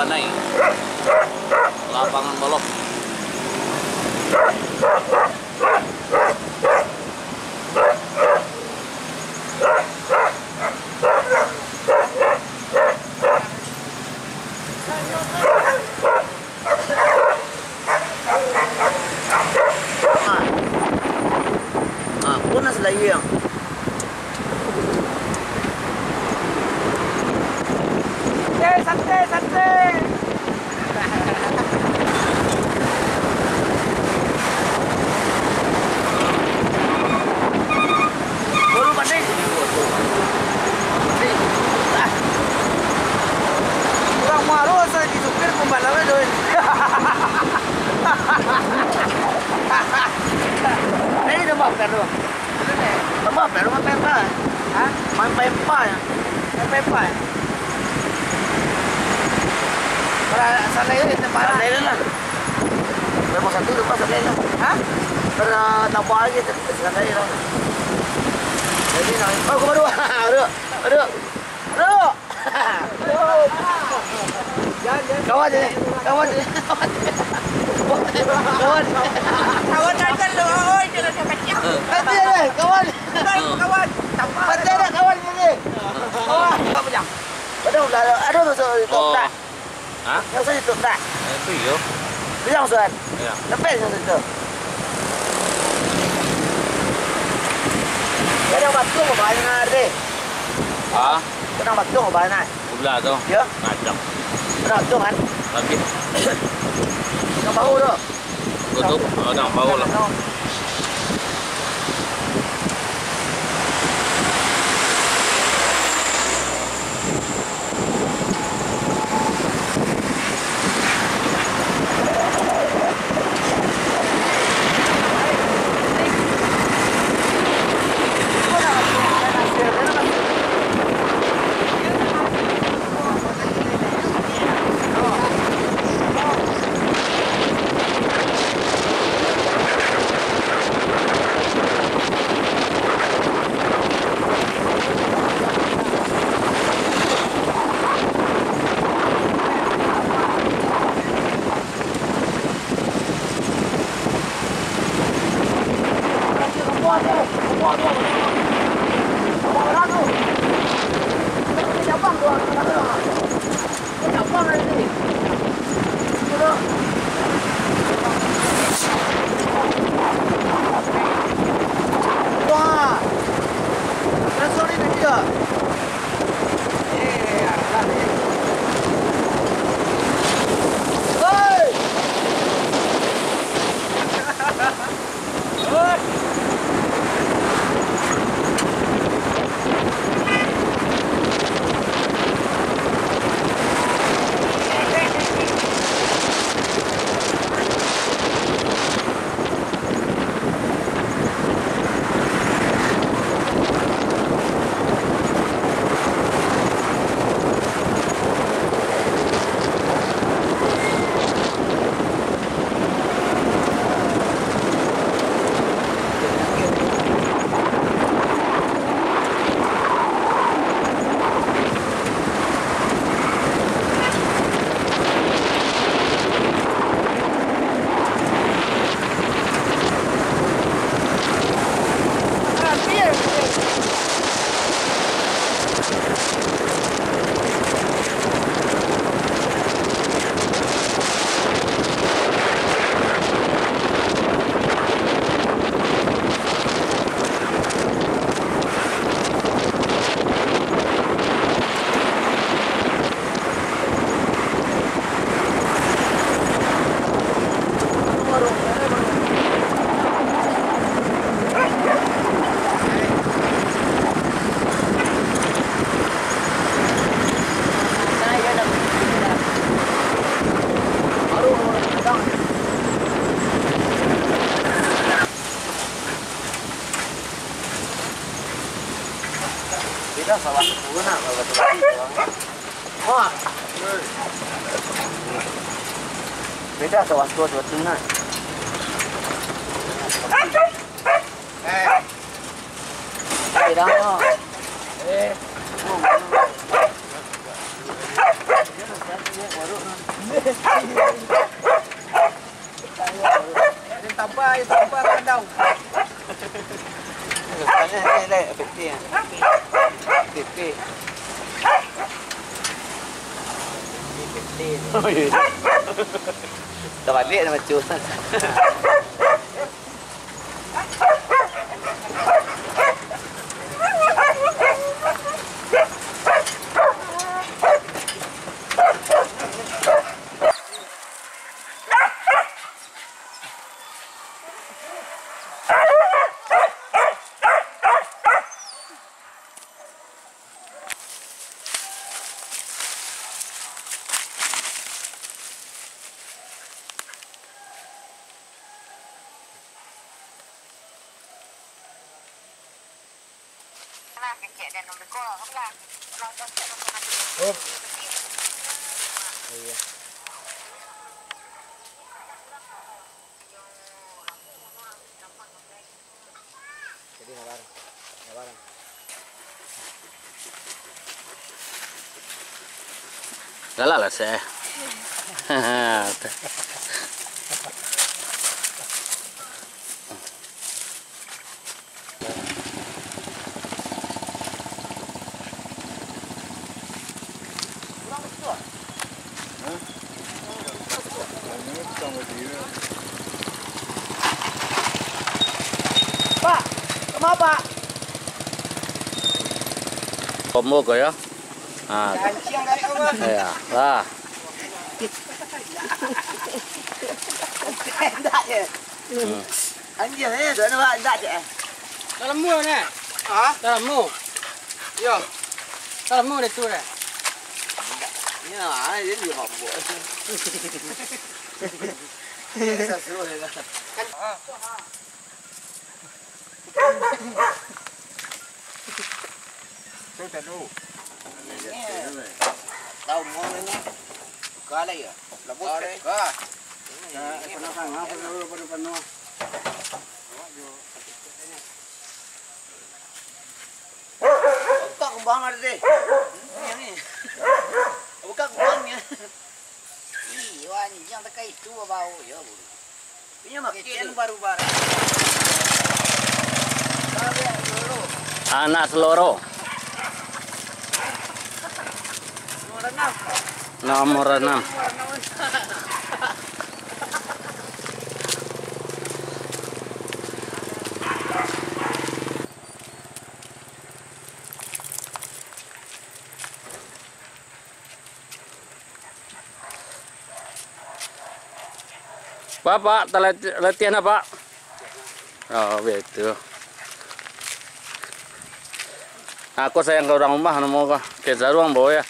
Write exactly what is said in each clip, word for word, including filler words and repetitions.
Nai. Lapangan balok. Ah. Ah, punas lai ang. Santai, santai, santai. Baru pandai. Pandai. Ah. Urang Muaro asa di supir pembalap tu. Ini tambah fair tu. Tambah fair, main pempa. Hah? Main pempa ya. Main pempa ya. Para salah ini tempat. Salah ini lah. Berapa satu tu pas salah lah. Hah? Pernah tambah lagi tapi salah ini lah. Jadi nak, oh, kau baru. Aduh, aduh, aduh. Kawan je, kawan je, kawan je. Kawan. Kawan jangan lo, oi, jangan sampai siap. Nanti deh, kawan. Kawan, kawan. Nanti ada kawan ni. Kawan. Apa jam? Ada ulah, ada tu, tu, tu, Oh. tak? Hah? Yang saya tu, tak? Eh, itu iyo. Itu yang suan. Iya. Lepas yang itu. Ada waktu banyak deh. Ah? Kena waktu banyak. Ulah tu. Ya? Ngajak. Kena waktu kan? Lagi. Yang baru tu. Tutup. Oh, yang baru lah. Beda sawah sepuluh nak, kalau sawah sepuluh. Wah. Beda sawah sepuluh dua tengah. Eh. Beda. Eh. Tambah, tambah, tambah. Susahnya ni, Lek, piti. Piti. Oh, iya. Terbalik nama cu. Oh. Iya. Jadi, sabar. Sabar. Galak lah, seh. Pak, kama, Pak? Kombo ko yo. Ha. Kancing dari rumah. Iya, lah. Endak je. Hmm. Anjir, eh, dah nampak, dah cek, eh. Dalam mu, Nek? Hah? Dalam mu? Yo. Dalam mu dia tu, Nek? Ya, dia juga mabuk. Saya suruh dia dah. Kan. Tu tak tahu. Tahu mau ni. Buka lah ya. Lepas buka. Nah, penuh kan, apa dulu pada penuh. Buka kembang ada deh. Ini, ini. Buka kembangnya. Iyo, anjing takai itu bau yo, bulu. Inyo makin baru-baru. Anak seloro. Nomor enam. Nomor enam. Pak, Pak, talati-, latihan apa? Oh, betul. Aku sayang ke orang rumah, namo kah? Ke saruang bawa ya.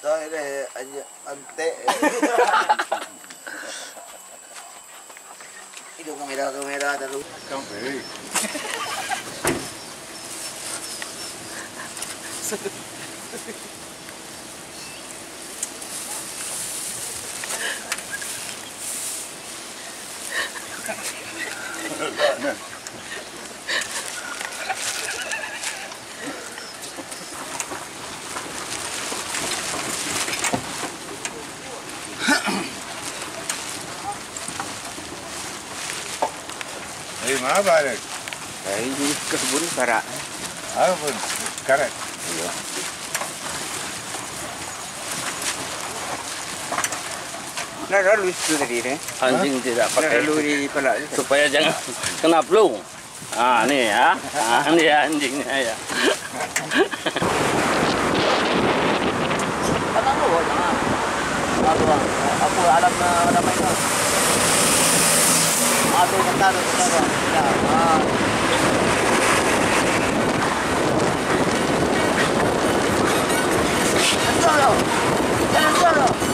Tahu deh, anjak antek. Hidung kamera, kamera terus. Sampai. Eh, manga balik? Dari ke kebun parak. Ah, pun karet. Iya. Nah, lalu itu tadi deh. Anjing tidak pakai. Nah, lalu di palak itu. Supaya jangan kena flu. Ah, ni ya. Ah, ni ya anjingnya ya. Tanah lu, ah. Apa, apa alam, ah, alam itu? Ah, tu kentang, tu kentang, tu. Ya, ah. Kentang tu. Kentang tu.